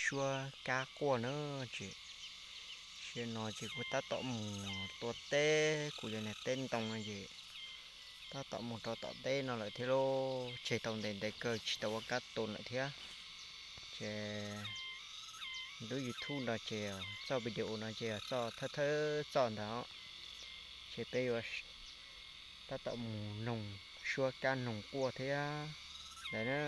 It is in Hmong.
suab kab quaj na. Ces sim no ces kuv tab tom mus tua teb, kuv cov niag teb ntoo no ces tab tom mus rau tom teb no lawm thiab lauj. Tseg tau ntev ntev kawg tsis tau ua kab tua lawm thiab. Ces lub YouTube no ces txoj video no ces yog txoj thawj thawj txoj ntawd, ces peb yuav tab tom mus noog suab kab noog quaj thiab ntawd na.